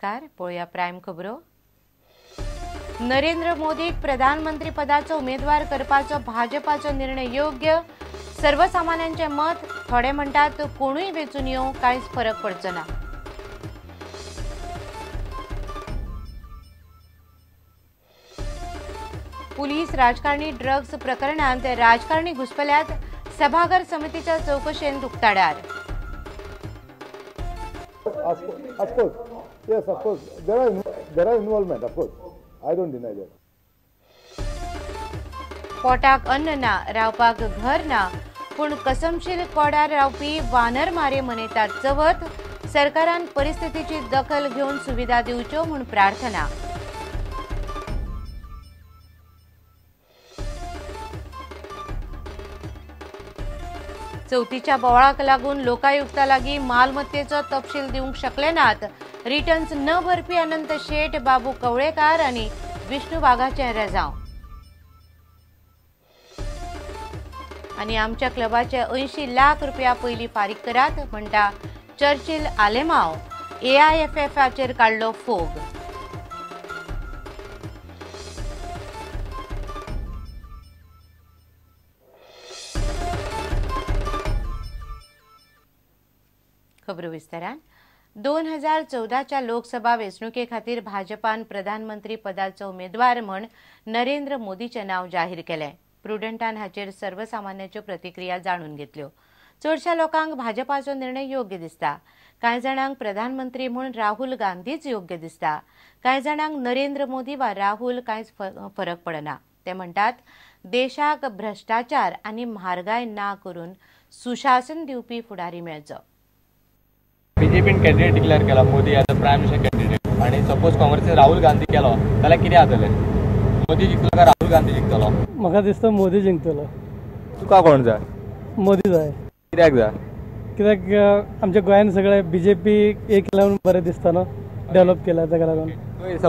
नमस्कार. पळोवया प्रायम खबरो. नरेंद्र मोदीक प्रधानमंत्री पदाचो उमेदवार करपाचो भाजपाचो निर्णय योग्य, सर्वसामान्यांचे मत. थोडे म्हणटात कोणूय वेंचून येवं कांयच फरक पडचो ना. पुलीस राजकारणी ड्रग्ज प्रकरणांत राजकारणी घुसपल्यात, सभाघर समितीच्या चौकशेन उक्ताडार. Of course, yes, of course. There are involvement, of course. I don't deny that. पोटाक अन्न ना, रावपाक घर ना, पूण कसमशील कोडार रावपी वानर मारे मनयतात चवथ. सरकारान परिस्थितीची दखल घेवन सुविधा दिवच्यो म्हूण प्रार्थना. चवथीच्या बोवाळाक लागून लोकायुक्ता लागीं मालमत्तेचो तपशील दिवंक शकले नात. रिटर्न्स न भरपी अनंत शेट, बाबू कवळेकार आनी विष्णू वाघाचें रेजांव. आनी आमच्या क्लबाचे 80 लाख रुपया पयलीं फारीक करात म्हणटा चर्चिल आलेमाव. AIFFाचेर काडलो फोग. खबरो विस्तारान. 2014च्या लोकसभा वेंचणुके खातीर भाजपान प्रधानमंत्री पदाचो उमेदवार म्हण नरेंद्र मोदीचें नांव जाहीर केलें. प्रुडंटान हाचेर सर्वसामान्याच्यो प्रतिक्रिया जाणून घेतल्यो. चडशा लोकांक भाजपाचो निर्णय योग्य दिसता. कांय जाणांक प्रधानमंत्री म्हूण राहुल गांधीच योग्य दिसता. कांय जाणांक नरेंद्र मोदी वा राहुल कांयच फरक पडना. ते म्हणटात देशाक भ्रश्टाचार आनी म्हारगाय ना करून सुशासन दिवपी फुडारी मेळचो. बीजेपीन कॅन्डिडेट डिक्लेअर केला Modi as a prime minister candidate, आनी सपोज काँग्रेसीन राहुल गांधी केलो जाल्यार कितें जातलें? मोदी जिखतलो काय राहुल गांधी जिखतलो? म्हाका दिसता मोदी जिखतलो. तुका कोण जाय? मोदी जाय. कित्याक जाय? कित्याक आमच्या गोंयान सगळे बीजेपी एक केला म्हणून बरें दिसता न्हू, डेव्हलप केला ताका लागून.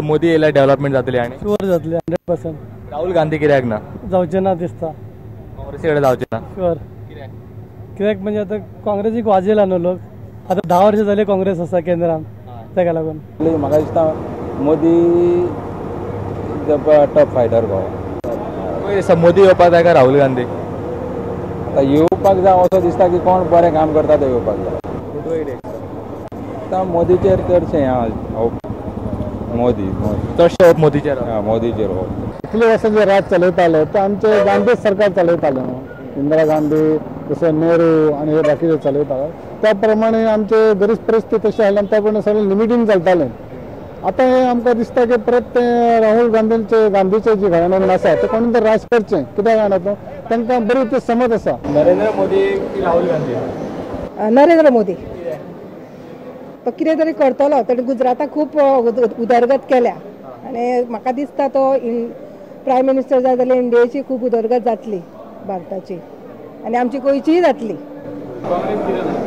मोदी येयल्यार डेव्हलपमेंट जातली आनी शुअर जातली 100%. राहुल गांधी कित्याक ना? जावचें ना दिसता. काँग्रेसी कडेन जावचें ना? शुअर. कित्याक म्हणजे आतां काँग्रेसीक वाजयला न्हू लोक. आतां 10 वर्सां जाली काँग्रेस आसा केंद्रान, ताका लागून. म्हाका दिसता मोदी टॉप फायटर गो. मोदी येवपाक जाय काय राहुल गांधी? आतां येवपाक जाय असो दिसता की कोण बरें काम करता ते येवपाक जाय. आतां मोदीचेर चडशें होप. मोदी चडशें होप मोदीचेर. मोदीचेर होप. इतले वर्सां जे राज चलयताले ते आमचे गांधी सरकार चलयताले न्हू, इंदिरा गांधी जशें नेहरू आनी हे बाकीचे चलयताले त्या प्रमाणे आमचे बरीच परिस्थिती तशी आसली आनी त्या प्रमाणे सगळें लिमिटीन चलतालें. आतां हें आमकां दिसता की परत तें राहुल गांधीचें जे घराणें आसा तें कोण तरी राज करचें. कित्याक जाणा तूं, तांकां बरी ती समज आसा. नरेंद्र मोदी की राहुल गांधी? नरेंद्र मोदी तो कितें तरी करतलो. ताणें गुजराताक खूब उदरगत केल्या आनी म्हाका दिसता तो प्रायम मिनिस्टर जाय जाल्यार इंडियेची खूब उदरगत जातली, भारताची आनी आमची गोंयचीय जातली.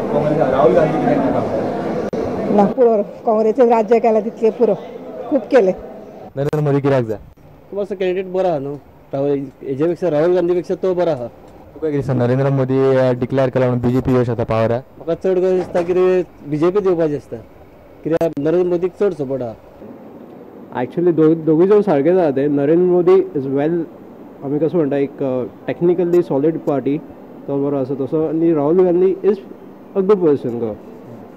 राहुल गांधी ना पुरो, काँग्रेसीन राज्य केलां तितलें पुरो, खूब केलें. नरेंद्र मोदी कित्याक जाय? मातसो कॅन्डिडेट बरो आहा न्हू राहुल, हेजे पेक्षा राहुल गांधी पेक्षा तो बरो आहा. तुका कितें दिसता नरेंद्र मोदी डिक्लेअर केला म्हणून बीजेपी येवंक शकता पावरार? म्हाका चड करून दिसता कितें बीजेपी दिवपाचें दिसता, कित्याक नरेंद्र मोदीक चड सपोर्ट आहा. एक्चुअली दोगूय जाण सारके जाता ते. नरेंद्र मोदी is वेल, आमी कसो म्हणटा, एक टेक्निकली सॉलीड पार्टी तो बरो आसा तसो, आनी Rahul Gandhi is a good person go.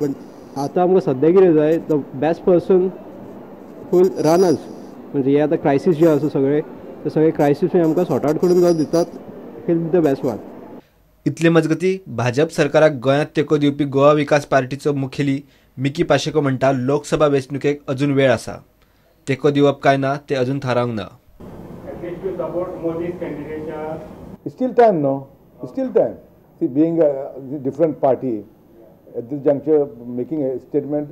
But आतां आमकां सद्या कितें जाय, the best person who will run us. म्हणजे हे आतां क्रायसीस जे आसा सगळे, ते सगळे क्रायसीस आमकां सॉर्ट आवट करून जावं दितात, he'll be the best one. इतले मजगती भाजप सरकाराक गोंयांत तेंको दिवपी गोवा विकास पार्टीचो मुखेली मिकी पाशेको म्हणटा लोकसभा वेंचणुकेक अजून वेळ आसा, तेंको दिवप काय ना ते अजून थारावंक ना. Still time, no? Still time. See, being a different party, at this juncture, making a statement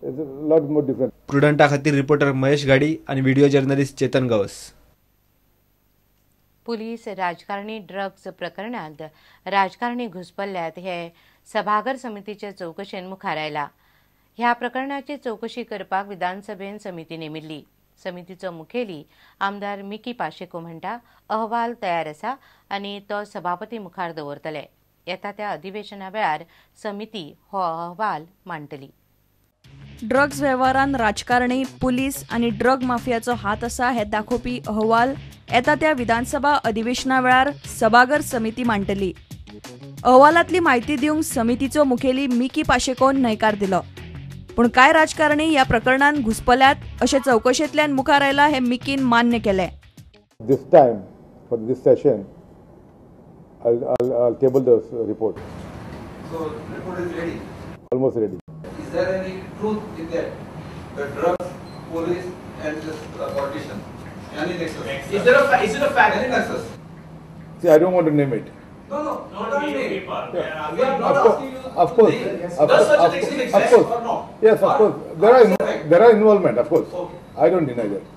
is a lot more different. प्रुडंटा खातीर रिपोर्टर महेश घाडी आणि video journalist Chetan Gawas. Police राजकारणी ड्रग्ज प्रकरणांत राजकारणी घुसपल्ल्यात हे सभाघर समितीचे चौकशेन मुखार आयला. ह्या प्रकरणाची चौकशी करपाक विधानसभेन समिती नेमिल्ली. समितीचो मुखेली आमदार मिकी पाशेको म्हणटा अहवाल तयार आसा आनी तो सभापती मुखार दवरतले. येता त्या अधिवेशना वेळार समिती हो अहवाल मांडटली. ड्रग्ज वेव्हारान राजकारणी, पुलीस आनी ड्रग माफियाचो हात आसा हे दाखोवपी अहवाल येता त्या विधानसभा अधिवेशना वेळार सभाघर समिती मांडटली. अहवालांतली म्हायती दिवंक समितीचो मुखेली मिकी पाशेकोन न्हयकार दिलो. पूण कांय राजकारणी ह्या प्रकरणान घुस्पल्यात अशें चवकशेंतल्यान मुखार आयलां हें मिकीन मान्य केलें. This time for this session, I'll table the report. So report is ready? Almost ready. Is there any truth in that? The drugs, police and the politicians? Any nexus? Is it a fact? Any nexus? See, I don't want to name it. No, no, not name. Yeah. We are not asking you. Of course. Does such a thing exist or not? Yes, of course. There are involvement, of course. Okay. I don't deny that.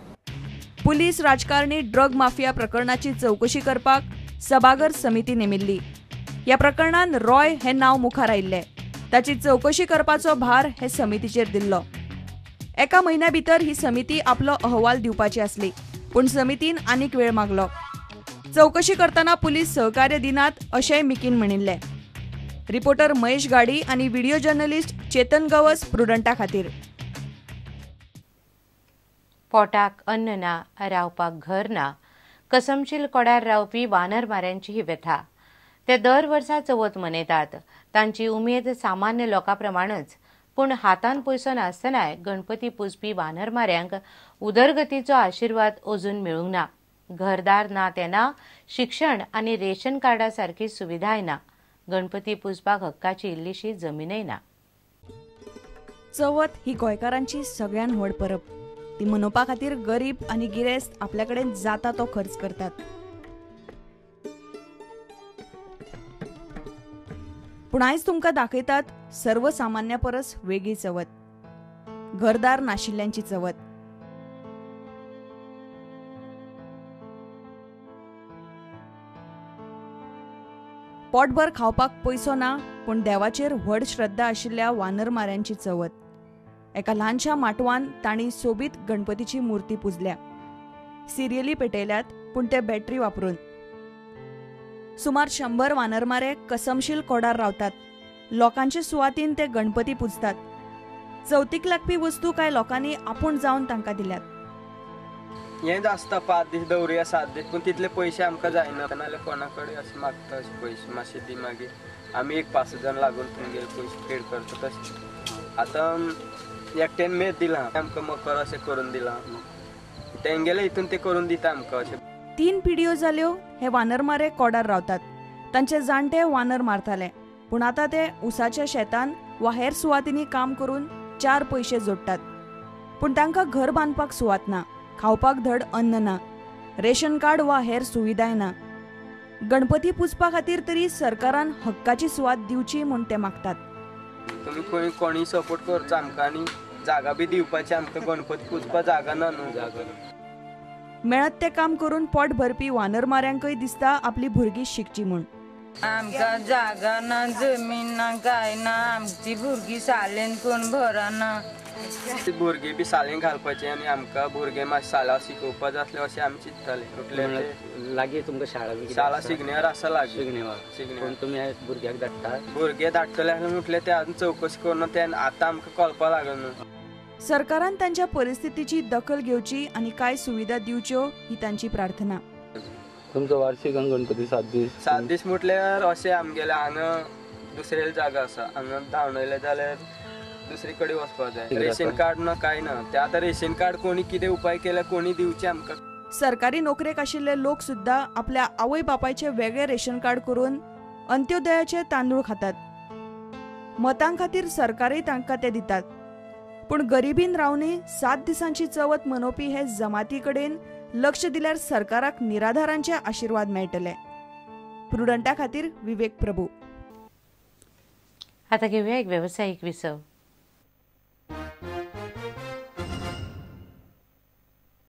Police, राजकारणी, drug mafia प्रकरणाची चवकशी करपाक सभाघर समिती नेमिल्ली. ह्या प्रकरणान रॉय हे नांव मुखार आयिल्लें. ताची चवकशी करपाचो भार हे समितीचेर दिल्लो. एका म्हयन्या भितर ही समिती आपलो अहवाल दिवपाची आसली, पूण समितीन आनीक वेळ मागलो. चवकशी करतना पुलीस सहकार्य दिनात अशेंय मिकीन म्हणिल्लें. रिपोर्टर महेश गाडी आनी व्हिडिओ जर्नलिस्ट चेतन गवस, प्रुडंटा खातीर. पोटाक अन्न ना, रावपाक घर ना, कसमशील कोड्यार रावपी वानरमाऱ्यांची ही व्यथा. ते दर वर्सा चवथ मनयतात. तांची उमेद सामान्य लोकां प्रमाणच, पूण हातान पयसो नासतनाय गणपती पुजपी वानरमाऱ्यांक उदरगतीचो आशिर्वाद अजून मेळूंक ना. घरदार ना तेना शिक्षण आनी रेशन कार्डा सारकी सुविधाय ना. गणपती पुजपाक हक्काची इल्लीशी जमीनय ना. चवथ ही गोंयकारांची सगळ्यान व्हड परब. ती मनोवपा खातीर गरीब आनी गिरेस्त आपल्या कडेन जाता तो खर्च करतात. पूण आयज तुमकां दाखयतात सर्वसामान्या परस वेगळी चवथ, घरदार नाशिल्ल्यांची चवथ. पोटभर खावपाक पयसो ना, पूण देवाचेर व्हड श्रद्धा आशिल्ल्या वानरमाऱ्यांची चवथ. एका ल्हानशा माटवान तांणी सोबीत गणपतीची मूर्ती पुजल्या. सिरियली पेटयल्यात, पूण ते बॅटरी वापरून. सुमार 100 वानरमारे कसमशील कोडार रावतात. लोकांचे सुवातीन ते गणपती पुजतात. चवथीक लागपी वस्तू कांय लोकांनी आपूण जावन तांकां दिल्यात. हेंच आसता 5 दीस दवरुया, 7 दीस, पूण तितले पयशे आमकां जायना. नाल्यार कोणा कडेन अशें मागता अशे पयशे मातशे दी, मागीर आमी एक 5 जाण लागून तुमगेले पयशे पेड करता. तशें आतां एकट्यान मेद दिलां आमकां, मकर अशें करून दिलां तेंगेले हितून ते करून दिता आमकां. अशें 3 पिढयो जाल्यो हे वानरमारे कोडार रावतात. तांचे जाणटे वानर मारताले, पूण आतां ते उसाच्या शेतान वा हेर सुवातींनी काम करून 4 पयशे जोडटात. पूण तांकां घर बांदपाक सुवात ना, खावपाक धड अन्न ना, रेशन कार्ड वा हेर सुविधाय ना. गणपती पुजपा खातीर तरी सरकारान हक्काची सुवात दिवची म्हूण ते मागतात. तुमी खंय कोणी सपोर्ट करचो आमकां आनी जागा बी दिवपाची आमकां, गणपती पुजपा जागा ना न्हू. जागा मेळत ते काम करून पोट भरपी वानरमाऱ्यांकय दिसता आपली भुरगीं शिकची म्हूण. आमकां जागा ना, जमीन ना, काय ना, आमची भुरगीं शाळेन कोण भरना. भुरगीं बी शाळेन घालपाची आनी आमकां भुरगे मातशे शाळा शिकोवपा जाय आसले अशें आमी चिंतताले. लागीं तुमकां शाळा शाळा शिगण्यार आसा लागीं. शिगण्यार तुमी भुरग्याक धाडटा? भुरगे धाडटले आसले म्हटलें ते अजून चवकशी करून ते आतां आमकां कळपा लागलो न्हू. सरकारान तांच्या परिस्थितीची दखल घेवची आनी कांय सुविधा दिवच्यो ही तांची प्रार्थना. तुमचो वार्षिक गणपती 7 दीस? 7 दीस म्हटल्यार अशें आमगेले हांगा दुसरे जागा आसा, हांगा धांवडयले जाल्यार दुसरी कडेन वचपाक जाय. रेशन कार्ड ना, कांय ना. ते आतां रेशन कार्ड कोणी कितें उपाय केल्यार कोणी दिवचे आमकां. सरकारी नोकरेक आशिल्ले लोक सुद्दां आपल्या आवय बापायचे वेगळे रेशन कार्ड करून अंत्योदयाचे तांदूळ खातात. मतां खातीर सरकारय तांकां ते दितात, पूण गरिबीन रावनी 7 दिसांची चवथ मनोवपी हे जमाती कडेन लक्ष दिल्यार सरकाराक निराधारांचे आशिर्वाद मेळटले. प्रुडंटा खातीर विवेक प्रभू. आता घेऊया एक व्यावसायिक विसव.